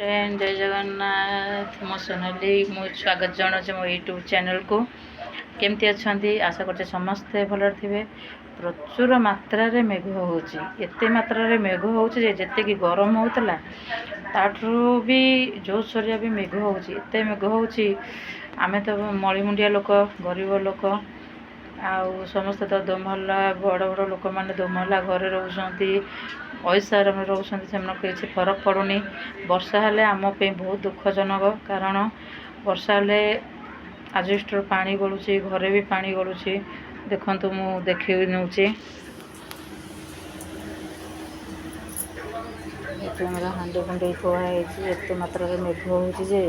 Friend, ଜୟ ଜଗନ୍ନାଥ। ମୁଁ ସୋନାଲି, ମୁଁ ସ୍ୱାଗତ ଜଣାଉଛି ମୋ ୟୁଟ୍ୟୁବ୍ ଚ୍ୟାନେଲ୍କୁ। କେମିତି ଅଛନ୍ତି? ଆଶା କରୁଛି ସମସ୍ତେ ଭଲରେ ଥିବେ। ପ୍ରଚୁର ମାତ୍ରାରେ ମେଘ ହେଉଛି, ଏତେ ମାତ୍ରାରେ ମେଘ ହେଉଛି ଯେ ଯେତିକି ଗରମ ହେଉଥିଲା ତାଠାରୁ ବି ଜୋରସୋରିଆ ବି ମେଘ ହେଉଛି। ଏତେ ମେଘ ହେଉଛି, ଆମେ ତ ମଳିମୁଣ୍ଡିଆ ଲୋକ, ଗରିବ ଲୋକ, ଆଉ ସମସ୍ତେ ତ ଦୋମହଲା, ବଡ଼ ବଡ଼ ଲୋକମାନେ ଦୋମହଲା ଘରେ ରହୁଛନ୍ତି, ପଇସା ଆରାମରେ ରହୁଛନ୍ତି, ସେମାନଙ୍କୁ କିଛି ଫରକ ପଡ଼ୁନି। ବର୍ଷା ହେଲେ ଆମ ପାଇଁ ବହୁତ ଦୁଃଖଜନକ, କାରଣ ବର୍ଷା ହେଲେ ଆଜବେଷ୍ଟରୁ ପାଣି ଗଳୁଛି, ଘରେ ବି ପାଣି ଗଳୁଛି। ଦେଖନ୍ତୁ, ମୁଁ ଦେଖେଇ ନେଉଛି। ଏଠି ଆମର ହାଣ୍ଡି କୁଣ୍ଡେଇ ଥୁଆ ହେଇଛି। ଏତେ ମାତ୍ରାରେ ମେଘ ହେଉଛି ଯେ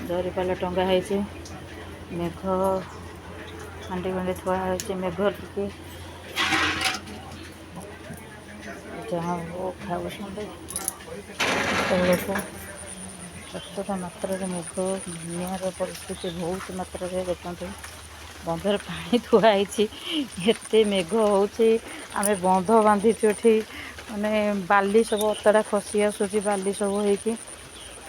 ଜରିପାଲ ଟଙ୍ଗା ହେଇଛି। ମେଘ ହାଣ୍ଡି କୁଣ୍ଡେଇ ଥୁଆ ହେଇଛି। ମେଘ ଟିକେ ଯାହା ଖାଉଛନ୍ତି ଲୋକ। ପ୍ରଚୁର ମାତ୍ରାରେ ମେଘ, ବନ୍ୟାର ପରିସ୍ଥିତି ବହୁତ ମାତ୍ରାରେ। ଦେଖନ୍ତୁ, ବନ୍ଧରେ ପାଣି ଥୁଆ ହେଇଛି। ଏତେ ମେଘ ହେଉଛି, ଆମେ ବନ୍ଧ ବାନ୍ଧିଛୁ ଏଠି, ମାନେ ବାଲି ସବୁ ଅତଡ଼ା ଖସି ଆସୁଛି, ବାଲି ସବୁ ହେଇକି।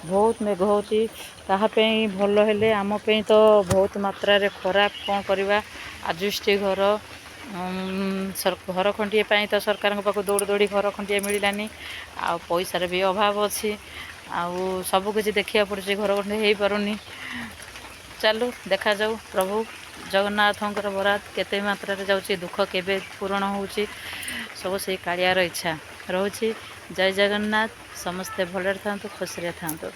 ବହୁତ ମେଘ ହେଉଛି। କାହା ପାଇଁ ଭଲ ହେଲେ ଆମ ପାଇଁ ତ ବହୁତ ମାତ୍ରାରେ ଖରାପ। କ'ଣ କରିବା? ଆଜବେଷ୍ଟ ଘର, ଘର ଖଣ୍ଡିଏ ପାଇଁ ତ ସରକାରଙ୍କ ପାଖକୁ ଦୌଡ଼ି ଦୌଡ଼ି ଘର ଖଣ୍ଡିଏ ମିଳିଲାନି। ଆଉ ପଇସାର ବି ଅଭାବ ଅଛି, ଆଉ ସବୁକିଛି ଦେଖିବାକୁ ପଡ଼ୁଛି, ଘର ଖଣ୍ଡିଏ ହେଇପାରୁନି। ଚାଲୁ, ଦେଖାଯାଉ ପ୍ରଭୁ ଜଗନ୍ନାଥଙ୍କର ବରାଦ କେତେ ମାତ୍ରାରେ ଯାଉଛି, ଦୁଃଖ କେବେ ପୂରଣ ହେଉଛି, ସବୁ ସେଇ କାଳିଆର ଇଚ୍ଛା ରହୁଛି। ଜୟ ଜଗନ୍ନାଥ। ସମସ୍ତେ ଭଲରେ ଥାଆନ୍ତୁ, ଖୁସିରେ ଥାଆନ୍ତୁ।